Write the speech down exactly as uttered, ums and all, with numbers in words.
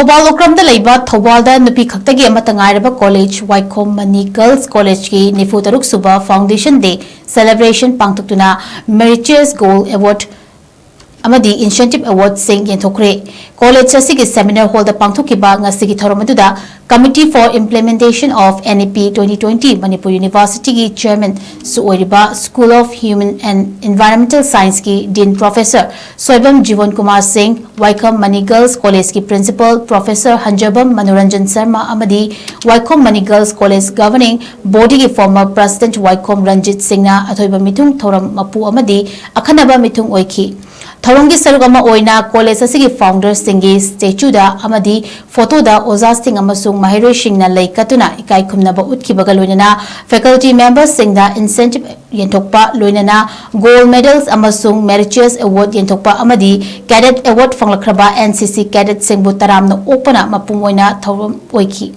ꯊꯧꯕꯥꯜ ꯎꯀ꯭ꯔꯝꯗ ꯂꯩꯕ ꯊꯧꯕꯥꯜꯗ ꯅꯨꯄꯤ ꯈꯛꯇꯒꯤ ꯑꯃꯠꯇ ꯉꯥꯏꯔꯕ ꯀꯣꯂꯦꯖ ꯋꯥꯏꯈꯣꯝ ꯃꯅꯤ ꯒꯔꯜꯁ ꯀꯣꯂꯦꯖꯀꯤ ꯅꯤꯐꯨ ꯇꯔꯨꯛ ꯁꯨꯕ ꯐꯥꯎꯟꯗꯦꯁꯟ ꯗꯦ ꯁꯦꯂꯦꯕ꯭ꯔꯦꯁꯟ ꯄꯥꯡꯊꯣꯛꯇꯨꯅ ꯃꯦꯔꯤꯆꯤꯌꯁ ꯒꯣꯜ ꯑꯦꯋꯥꯔꯗ ꯑꯃꯗꯤ ꯏꯟꯁꯦꯟꯇꯤꯚ ꯑꯦꯋꯥꯔꯗꯁꯤꯡ ꯌꯦꯟꯊꯣꯛꯈ꯭ꯔꯦ꯫ ꯀꯣꯂꯦꯖ ꯑꯁꯤꯒꯤ ꯁꯦꯃꯤꯅꯥꯔ ꯍꯣꯜꯗ ꯄꯥꯡꯊꯣꯛꯈꯤꯕ ꯉꯁꯤꯒꯤ ꯊꯧꯔꯝ ꯑꯗꯨꯗ Committee for Implementation of N E P twenty twenty Manipur Universityꯒꯤ chairmanꯁꯨ ꯑꯣꯏꯔꯤꯕ School of Human and Environmental Scienceꯀꯤ Dean Professor Soibam Jibon Kumar Singh, Waikhom Mani Girls ꯀꯣꯂꯦꯖꯀꯤ principal Professor ꯍꯟꯖꯕꯝ ꯃꯅꯣꯔꯟꯖꯟ ꯁꯔꯃ ꯑꯃꯗꯤ Waikhom Mani Girls College governing bodyꯒꯤ former president ꯋꯥꯏꯈꯣꯝ ꯔꯟꯖꯤꯠ ꯁꯤꯡꯅ ꯑꯊꯣꯏꯕ ꯃꯤꯊꯨꯡ ꯊꯧꯔꯝ ꯃꯄꯨ ꯑꯃꯗꯤ ꯑꯈꯟꯅꯕ ꯃꯤꯊꯨꯡ ꯑꯣꯏꯈꯤ꯫ ꯊꯧꯔꯝꯒꯤ ꯁꯔꯨꯛ ꯑꯃ ꯑꯣꯏꯅ ꯀꯣꯂꯦꯖ ꯑꯁꯤꯒꯤ founderꯁꯤꯡꯒꯤ statueꯗ ꯑꯃꯗꯤ photoꯗ ꯑꯣꯖꯥꯁꯤꯡ ꯑꯃꯁꯨꯡ ꯃꯍꯩꯔꯣꯏꯁꯤꯡꯅ ꯂꯩ ꯀꯠꯇꯨꯅ ꯏꯀꯥꯏ ꯈꯨꯝꯅꯕ ꯎꯠꯈꯤꯕꯒ ꯂꯣꯏꯅꯅ faculty memberꯁꯤꯡꯗ incentive ꯌꯦꯟꯊꯣꯛꯄ, ꯂꯣꯏꯅꯅ gold medals ꯑꯃꯁꯨꯡ meritorious award ꯌꯦꯟꯊꯣꯛꯄ ꯑꯃꯗꯤ cadet award ꯐꯪꯂꯛꯈ꯭ꯔꯕ N C C cadetꯁꯤꯡꯕꯨ ꯇꯔꯥꯝꯅ ꯑꯣꯛꯄꯅ ꯃꯄꯨꯡ ꯑꯣꯏꯅ ꯊꯧꯔꯝ ꯑꯣꯏꯈꯤ꯫